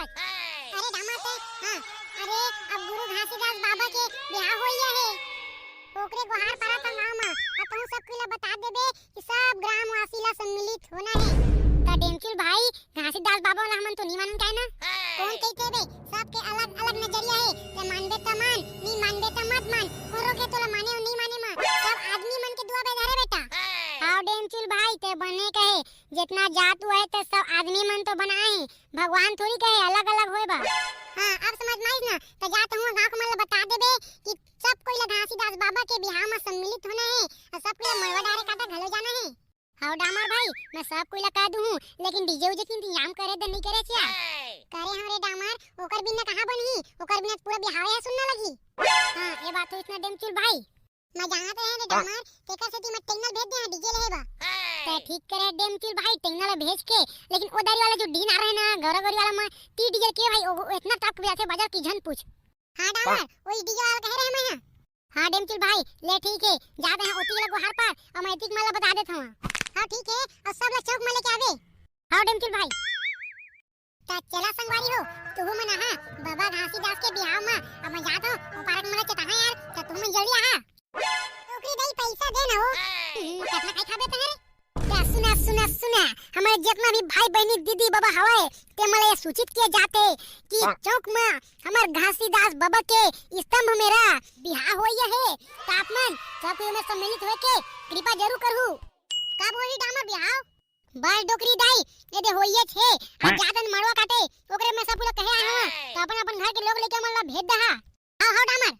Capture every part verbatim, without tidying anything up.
अरे डामर ते, हाँ, अरे अब गुरु घासीदास बाबा के बिहाव होइया हे। ओकरे गोहार पारा तंगाव म, अब तहूँ सब कोई ला बता देबे कि सब ग्रामवासी ला सम्मिलित होना हे। त डेमचुल भाई, घासीदास बाबा वाला हमन तो नी मानन काय ना? कौन कहिथे बे? सबके अलग-अलग नजरिया हे। ते मानबे त मान, नी मानबे त मत मान। कोनो के तोला माने अउ नी माने म, सब आदमी मन के दुआ बे धरे बेटा। हाव डेमचुल भाई, ते बने कहे, जेतना जात उहे ते सब आदमी मन तो बनाए हे। भगवान थोड़ी कहे अलग-अलग होए बा। हाँ, अब समझ म आइस ना, त जा तहूँ गाँव के मन ला बता देबे कि सब कोई ला घासीदास बाबा के बिहाव म सम्मिलित होना हे, अउ सब कोई ला मड़वा डारे काटा घलो जाना हे। हाव डामर भाई, मैं सब कोई ला कह दूँ हूँ, लेकिन डीजे उजे के इंतजाम करे दे नहीं करे चिया। करे हव रे डामर, ओकर बिना कहाँ बनही? ओकर बिना पूरा बिहाव हे सुन्ना लगही। हाँ, ये बात तो इसना डेमचुल भाई। मैं जानत रहे रे डामर, तेकर सेती मैं टेंगना ल भेज दे हँव डीजे लेहे बर। ते ठीक करे डेमचुल भाई, टेंगना ला भेज के, लेकिन ओ दारी वाला जो डीन आ रहे ना, गौरा गौरी वाला में, ती डीजे के भाई, ओ, ओ इतना टॉप के बजाथे बाजार की झन पूछ। हाँ डामर, वही डीजे वाला कहे रहे मैं, हाँ। हाँ डेमचुल भाई, ले ठीक हे, जात हँव ओती वाला गोहार पार, अउ मैं एतिक मन ला बता देत हँव। हाँ ठीक हे, अउ सब ला चौक म लेके आबे। हाँ डेमचुल भाई। त चला संगवारी हो, तुहू मन आहा, बाबा घासीदास के बिहाव म, अब मैं जात हँव, ओ पारा के मन ला चेताहूँ यार, त तुहू मन जल्दी आहा। ओकरी दाई पैसा दे ना हो। हम्म, कतना खाई खाबे तहरे? त सुना, सुना, सुना, हमर जितना भी भाई बहिनी, दीदी, बाबा हवय, ते मन ला ये सूचित किए जात हे कि हाँ। चौक म हमर घासीदास बाबा के स्तंभ मेरा बिहाव होइया हे, त आप मन सब कोई एमे सम्मिलित होए के कृपा जरूर करहू। का बोली डामर बिहाव? बस डोकरी दाई, ये दे होइए छे, अब हाँ। जात हन मड़वा काटे, ओकरे में सब लोग कहे आए हवँ, त अपन अपन घर के लोग लेके मन ला भेज दहा। हाव, हाव डामर।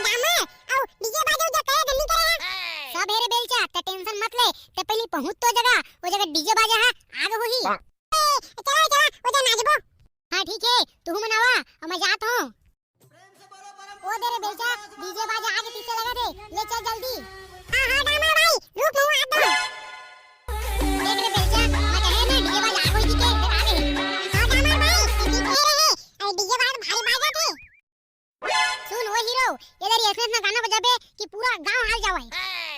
डामर, अउ डीजे बाजे उजे कहे जल्दी करे हैं। सब हे रे बेलचा, ते टेंशन मत ले, ते पहली पहुँच तो जगह, ओ जगह डीजे बाजा है, आगे होही। हाँ। ए, चला, चला, ओ जा नाचबो। हाँ ठीक हे, तुहू मन आवा, अउ मैं जात हँव। ओ दे रे बेलचा, डीजे बाजा आगे पीछे लगा दे, ले चल जल्दी। हाँ, हाँ, डामर भाई, रुक, मैं आता हूँ। देख रे बेलचा, मैं कहे ना, डीजे बाजा आगे होई के, फिर आ गई। हाँ, डामर भाई, ये ठीक कह रहे हैं। अरे, डीजे बाजा तो भारी बाजा थे। सुन, ओ हीरो, इधर ये ऐसने ऐसने गाना बजाबे कि पूरा गांव हाल जावे।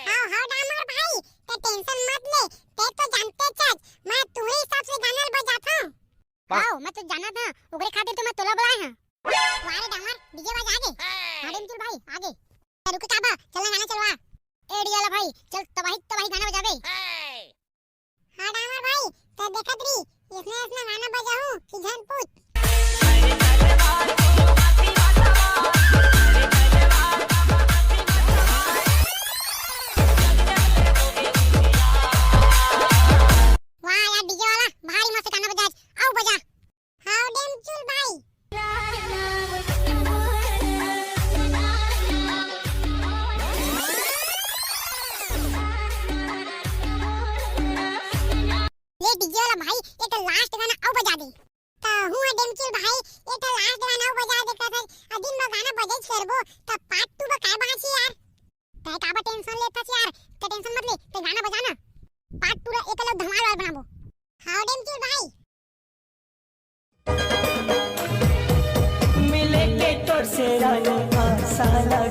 हाँ, हाँ, डामर भाई, ते टेंशन मत ले, ते तो जानते चच, मैं तुहरे हिसाब से गाना बजाता हूँ। हाँ। हाँ, मैं तो जाना था, ओकरे खातिर तो मैं तोला बुलाए हैं। वाह रे डामर, डीजे बाजा आगे। हाँ, डेमचुल भाई, आगे। रुक का बा, चल ना गाना चलवा। ए डीजे वाला भाई, चल तबाही, तबाही गाना बजाबे। हाँ डामर भाई, तो देखत रही, इसने इसने गाना बजाहूँ कि झन पूछ। वाह यार, डीजे वाला, भारी मस्त गाना बजा, अउ बजा। हाव डेमचुल भाई। ले डीजे वाला भाई, एक लास्ट गाना अउ बजा दे। त हूँ डेमचुल भाई, एक लास्ट गाना अउ बजा दे, का फिर अदिन में गाना बजाई छेड़बो, त पार्ट टू में काय बाँची यार? तै काबर टेंशन लेथस यार? तै टेंशन मत ले, तै गाना बजा ना। पार्ट टू ला एक अलग धमाल वाला बनाबो। हाव डेमचुल भाई। मिले के तोर से रानी आसा ला